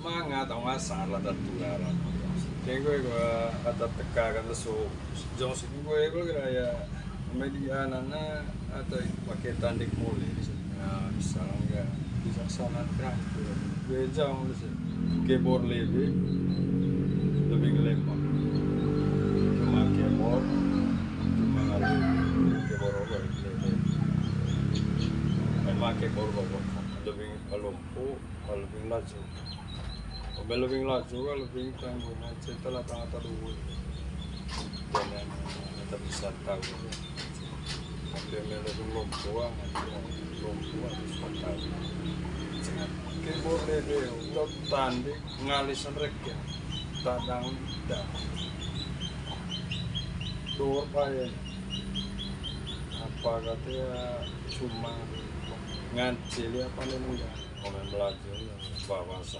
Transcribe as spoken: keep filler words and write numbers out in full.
Manga tau ngasar lah tatu lah. Kayak gue, gue ada teka kan lesu. Jong sini gue, gue kira ya, media nana atau pakai tandik mulai di sini. Nah, bisa enggak? Bisa sana kan. Gue jong di sini. Keyboard lebih, lebih ngelemah. Cuma keyboard, cuma lebih keyboard over lebih. Memang keyboard over lebih lumpuh, lebih laju. Lebih laju, lebih tanggung aja telah tangata dulu. Dan yang kita bisa tahu. Tapi yang lebih lumpuh, lumpuh harus tahu. Jangan keyboard lebih untuk tandik. Ngali sanrek ya, tadang dah. Dor pae. Apa kata ya, cuma ngancil ya, paling enggak. Komen belajar ya, bahasa.